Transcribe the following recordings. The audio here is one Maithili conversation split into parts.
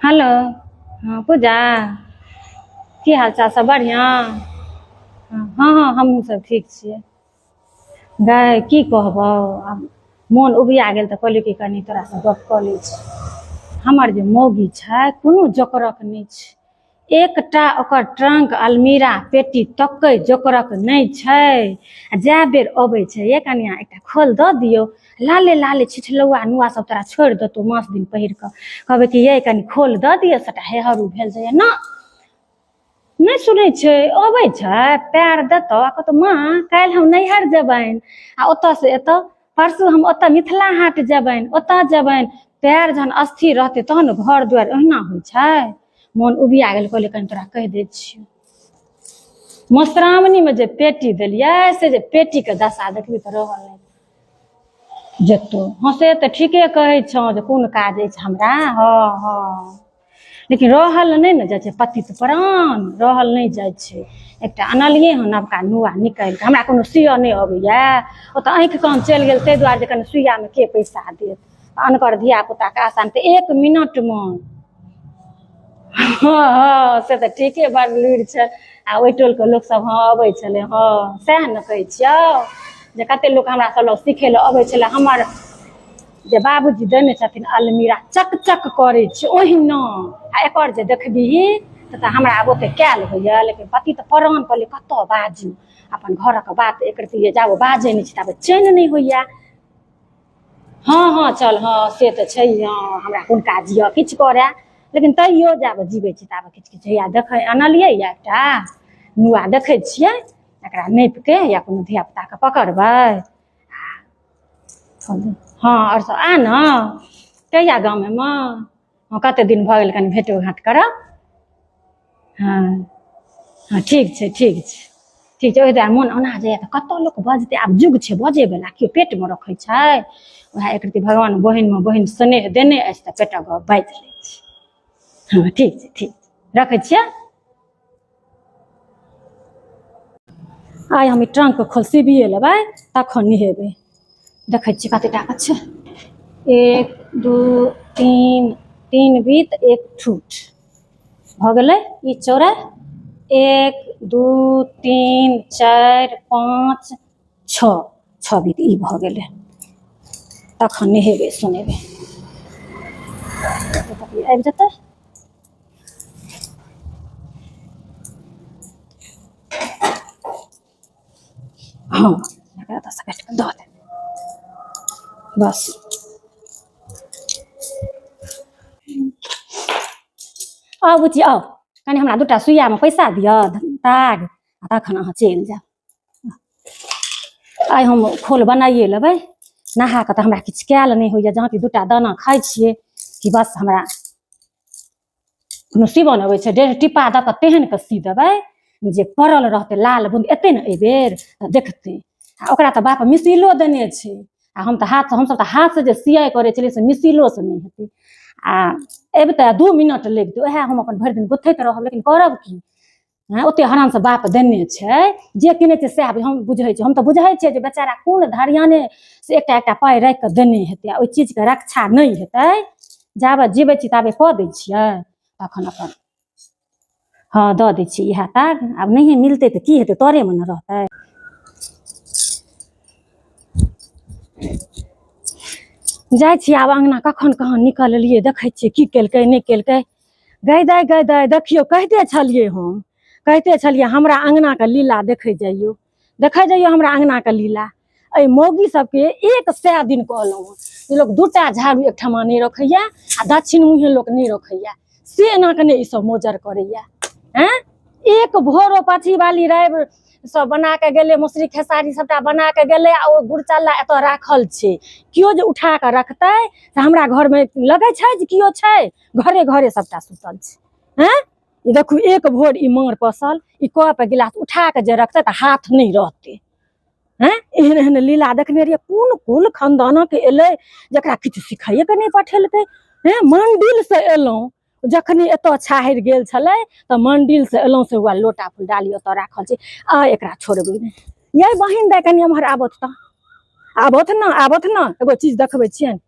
हेलो, हँ पूजा, की हाल चाल सब बढ़िआँ? हँ हँ हमहूँ सब ठीक छियै। गै की कहबौ, आब मोन उबिया गेल तऽ कहलियै कि कनि तोरासँ गप कऽ लै छी। हमर जे मौगी छै कोनो जोकरक नहि छै, एकटा ओकर ट्रंक अलमीरा पेटी तकै जोकरक नहि छै। आ जए बेर अबै छै, ये कनिया एकटा खोल दऽ दियौ, लाले लाले छिछलौआ नुआ सब तोरा छोड़ि देतौ मास दिन पहिर कऽ। कहबै कि ये कनि खोल दऽ दियौ, सबटा हेहरू भेल जाइए ना, नहि सुनै छै। अबै छै पैर देतौ आ कहतौ माँ काल्हि हम नैहर जेबनि, आ ओतऽ से एतौ परसू हम ओतऽ मिथिला हाट जेबनि, ओतऽ जेबनि। पैर जहन अस्थिर रहतै तहन ने घर दुआरि ओहिना होइ छै। मोन उबिया गेल, कहलियै कनि तोरा कहि दै छियौ। मधुश्रावणीमे जे पेटी देलियै से जे पेटीके दशा देखबी तऽ रहल नहि जेतौ। हँ से तऽ ठीके कहै छौ जे कोन काज अछि हमरा, हँ हँ, लेकिन रहल नहि ने जाइ छै, पति तऽ प्राण रहल नहि जाइ छै। एकटा अनलियै हँ नवका नुआ निकालि कऽ, हमरा कोनो सियऽ नहि अबैया, ओतऽ आँखि कान चलि गेल ताहि दुआरे जे कनि सुइयामे के पैसा देत, अनकर धियापुताके आशा तऽ एक मिनटमे। हँ हँ से तऽ ठीके, बड़ लुरि छै। आ ओहि टोलके लोकसभ हँ अबै छलै, हँ सएह ने कहै छियौ जे कते लोक हमरा सब लग सिखै लए अबै छलै। हमर जे बाबूजी देने छथिन अलमीरा चक चक करै छै ओहिना, आ एकर जे देखबिही तऽ हमरा आब ओते कयल होइया, लेकिन पति तऽ प्राण। कहलियै कतऽ बाजू अपन घरक बात, एक रत्ती जाबे बाजै नहि छी ताबे चैन नहि होइया। हँ हँ चल, हँ से तऽ छै, हँ हमरा कोन काज यऽ किछु करए, लेकिन तैयो जाबे जीबै छी ताबे किछु किछु हैया। देखै अनलियै यऽ एकटा नुआ, देखै छियै एकरा नापिके या कोनो धियापुताके पकड़बै। हँ आओर सब आ ने कहिया गाम एमे? हँ कते दिन भऽ गेल, कनि भेटो घाट करब। हँ हँ ठीक छै, ठीक छै, ठीक छै। ओहि दुआरे मोन औना जाइए तऽ कतऽ लोक बजतै, आब युग छै बजैवला, केओ पेटमे रखै छै? उएह एक रत्ती भगवान बहिनमे बहिन स्नेह देने अछि तऽ पेटक गप बाजि लै छी। हँ ठीक छै, ठीक छै, रखै छियै। आइ हम ई ट्रंकके खोल सिबिए लेबै तखन नहेबै। देखै छियै कते टाका छै, 1 2 3, 3 बीत 1 ठूठ भऽ गेलै। ई चौड़ाइ 1 2 3 4 5 6, 6 बीत ई भऽ गेलै। तखन नहेबै सुनेबै, आबि जेतै। हँ एकरा तऽ काटि कऽ दऽ देबै बस। आउ बुच्ची आउ, कनि हमरा दूटा सुइयामे पैसा दिअ ताग, आ तखन अहाँ चलि जाउ। आइ हम खोल बनाइए लेबै, नहा कऽ तऽ हमरा किछु कयल नहि होइए, जहाँ कि दूटा दाना खाइ छियै कि बस हमरा कोनो सीबऽ नहि अबै छै। 1.5 टिप्पा दऽ कऽ तेहन कऽ सी देबै जे पड़ल रहतै लाल बून्द। एतै ने एहिबेर तऽ देखतै। आ ओकरा तऽ बाप मिसिलो देने छै, आ हम तऽ हाथसँ, हमसभ तऽ हाथसँ जे सियाइ करै छलियै से मिसिलोसँ नहि हेतै। आ अबितै 2 मिनट लगितै, उएह हम अपन भरि दिन गुथैत रहब, लेकिन करब की? हँ ओते हरानसँ बाप देने छै, जे किनै छै सएह हम बुझै छियै। हम तऽ बुझै छियै जे बेचारा कोन धरियाने से एकटा एकटा पाइ राखि कऽ देने हेतै, आ ओहि चीजके रक्षा नहि हेतै। जाबे जीबै छी ताबे कऽ दै छियै, तखन अपन हँ दऽ दै छियै इएह ताग। आब नहिए मिलतै तऽ की हेतै, तोरेमे ने रहतै। जाइ छियै आब अङ्गना, कखन कहाँ निकललियै, देखै छियै की केलकै नहि केलकै। गै दाइ गै दाइ, देखियौ कहिते छलियै, हम कहिते छलियै हमरा अङ्गनाके लीला देखै जइयौ, देखै जइयौ हमरा अङ्गनाके लीला। एहि मौगी सबके 100 दिन कहलहुँ हँ जे लोक 2टा झाड़ू एकठमा नहि रखैया आ दक्षिण मुँहे लोक नहि रखैया, से एना कऽ नहि ई सब मोजर करैया। हँ एक भोरो पाछी वाली राबि सब बना के गेलै, मसुरी खेसारी सबटा बना के गेलै, आ ओ गुड़चल्ला एतऽ राखल छै, केओ जे उठा कऽ रखतै तऽ हमरा घरमे लगै छै जे केओ छै, घरे घरे सबटा सुतल छै। हँ ई देखू एक भोर ई माँड़ पसल, ई कप गिलास उठा के जे रखतै तऽ हाथ नहि रहतै। हँ एहन एहन लीला देखने रहियै, कोन कुल खानदानक एलै जकरा किछु सिखाइएके नहि पठेलकै। हँ मण्डिलसँ एलहुँ, जखनी एतऽ छाहरि गेल छलै तऽ मण्डिलसँ एलहुँ से वएह लोटा फुलडाली ओतऽ राखल छै, आ एकरा छोड़बै नहि। यै बहिन दाइ कनि एम्हर आबथु तऽ, आबथु ने, आबथु ने, एगो चीज देखबै छियनि।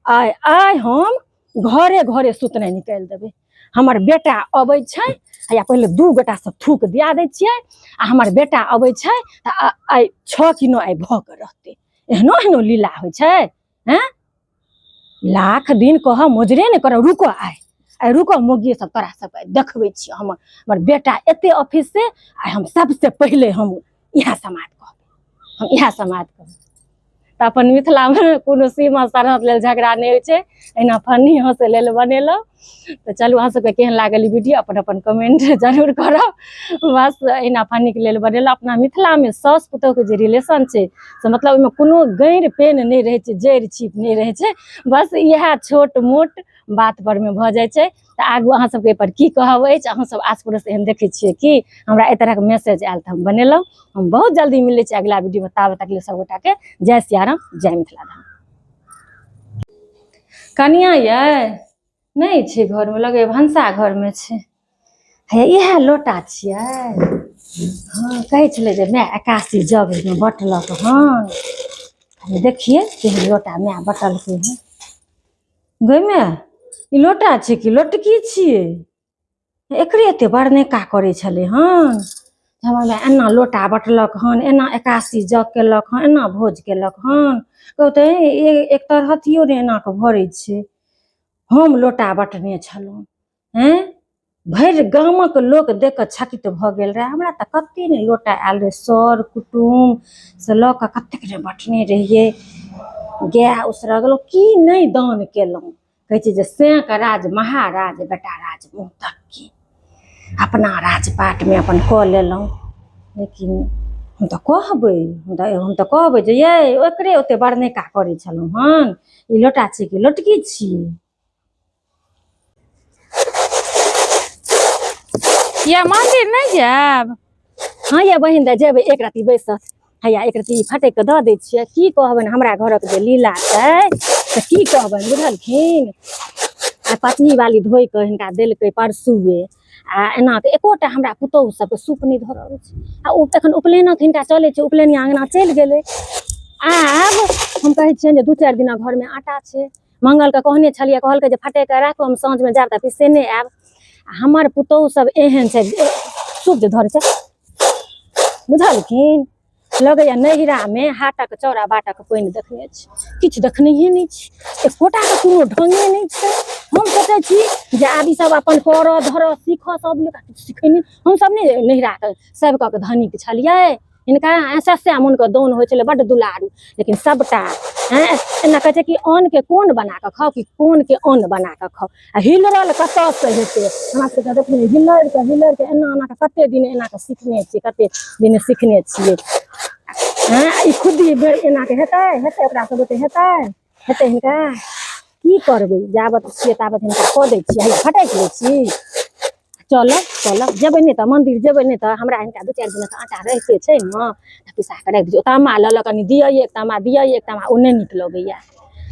आइ आइ हम घरे घरे सुतनाइ निकालि देबै। हमर बेटा अबै छै, हैया पहिले 2 गोटा से थूक दिया दै छियै, आ हमर बेटा अबै छै तऽ आइ 6 कि 9 आइ भऽ कऽ रहतै। एहनो एहनो लीला होइ छै, हैं? लाख दिन कह मोजरे नहि करब, रुको आइ, आइ रुको मोगिए सब तोरा सब आइ देखबै छियै। हमर बेटा एते ऑफिस से आइ हम सबसे पहिले हम इएह समाद कहबै, हम इएह समाद कहबै। तऽ अपन मिथिलामे कोनो सीमा सरहद लेल झगड़ा नहि होइ छै, एहिना फनी हँसै लेल बनेलहुँ। तऽ चलू अहाँ सबके केहन लागल ई वीडियो अपन अपन कमेंट जरूर करब। बस एहिना फनीके लेल बनेलहुँ। अपना मिथिलामे साउस पुतोहुके जे रिलेशन छै से मतलब ओहिमे कोनो गैर पेन नहि रहै छै, जड़ि छिप नहि रहै छै, बस इएह छोट मोट बात परमे भऽ जाइ छै। तऽ आगू अहाँ सबके एहिपर की कहब अछि, अहाँ सब आस पड़ोस एहन देखै छियै कि हमरा एहि तरहक मैसेज आयल तऽ हम बनेलहुँ। हम बहुत जल्दी मिलै छी अगिला वीडियोमे, ताबे तक लेल सबगोटाके जय सियाराम, जय मिथिला धाम। कनिया यै नहि छै घरमे, लगै भनसा घरमे छै। हे इएह लोटा छियै। हँ कहै छलै जे माय 81 जग ओहिमे बँटलक हन, देखियै केहन लोटा माय बँटलकै हन। गै माय ई लोटा छै कि लोटकी छियै? एकरे एते बड़नेका करै छलै हन। हमर माय एना लोटा बँटलक हन, एना 81 जग केलक हन, एना भोज केलक हन। कहू तऽ एक तरहथियो नहि एना कऽ भरै छै। हम लोटा बँटने छलहुँ, हैं भरि गामक लोक देख कऽ छकित भऽ गेल रहै। हमरा तऽ कते ने लोटा आयल रहै, सर कुटुम से लऽ कऽ कतेक ने बँटने रहियै। गाय उसरगलहुँ की नहि दान केलहुँ। कहै छै जे सैंक राज महाराज बेटा राज मुँह तक की, अपना राजपाटमे अपन कऽ लेलहुँ। लेकिन हम तऽ कहबै, हम तऽ कहबै जे यै ओकरे ओते बड़नेका करै छलहुँ हन, ई लोटा छियै कि लोटकी छियै? या मंदिर नहि जायब? हँ ये बहिन दाइ जेबै, एक रत्ती बैसत, हैया एक रत्ती फटकि कऽ दऽ दै छियै। की कहबनि हमरा घरक जे लीला छै तऽ की कहबनि, बुझलखिन? आ पत्नी वाली धोइ कऽ हिनका देलकै परसुए, आ एना तऽ एकोटा हमरा पुतोहु सबके सूप नहि धरल छै। आ ओ एखन उपनयनक हिनका चलै छै, उपनयनिया अङ्गना चलि गेलै। आब हम कहै छियनि जे 2-4 दिना घरमे आटा छै, मंगलके कहने छलियै, कहलकै जे फटकि कऽ राखू, हम साँझमे जायब तऽ पिसेने आयब। आ हमर पुतोहु सब एहन छै सूप जे धरै छै, बुझलखिन? लगैया नैहरामे हाटक चौरा बाटक पानि देखने छी, किछु देखनहिए नहि छी, एकोटाके कोनो ढंगे नहि छै। हम सोचै छी जे आब ई सब अपन करऽ धरऽ सीखऽ, सब लोक किछु सिखै नहि। हमसब नहि नैहराके सब कऽ के धनिक छलियै, हिनका सस्या मोनके दौन होइ छलै बड्ड दुलारू, लेकिन सबटा हैं एना कहै छै कि अन्नके कोन बना कऽ खाउ कि कोनके अन्न बना कऽ खाउ, आ हिलरल कतऽसँ हेतै? हमरा सबके देखियौ हिलरि कऽ हिलरि कऽ एना एना कऽ कते दिन एना कऽ सिखने छियै, कते दिन सिखने छियै। हँ ई खुद्दी बेर एना कऽ हेतै, हेतै ओकरा सब बुते हेतै, हेतै हिनका? की करबै, जाबत छियै ताबत हिनका कऽ दै छियै, हैया फटकि लै छी। चलब चलब जेबै नहि तऽ मन्दिर जेबै, नहि तऽ हमरा हिनका 2-4 दिनक आटा रहिते छै ने, तऽ पिसा कऽ राखि दियौ। तामा लऽ लऽ कनि दिअ, एक तामा दिअ, एक तामा, ओ नहि नीक लगैया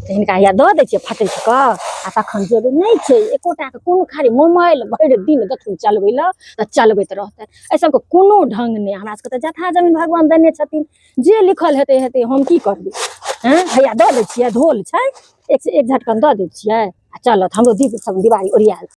तऽ हिनका हैया दऽ दै छियै फटकि कऽ, आ तखन जेबै। नहि छै एकोटाके कोनो, खाली मोबाइल भरि दिन देथुन चलबै लए तऽ चलबैत रहतै। एहि सबके कोनो ढङ्ग नहि। हमरा सबके तऽ जथा जमीन भगवान देने छथिन, जे लिखल हेतै हेतै, हम की करबै? हँ हैया दऽ दै छियै, धोल छै, एक से एक झटकन दऽ दै छियै आ चलत। हमरो दीप सब दिवाली ओरियायल।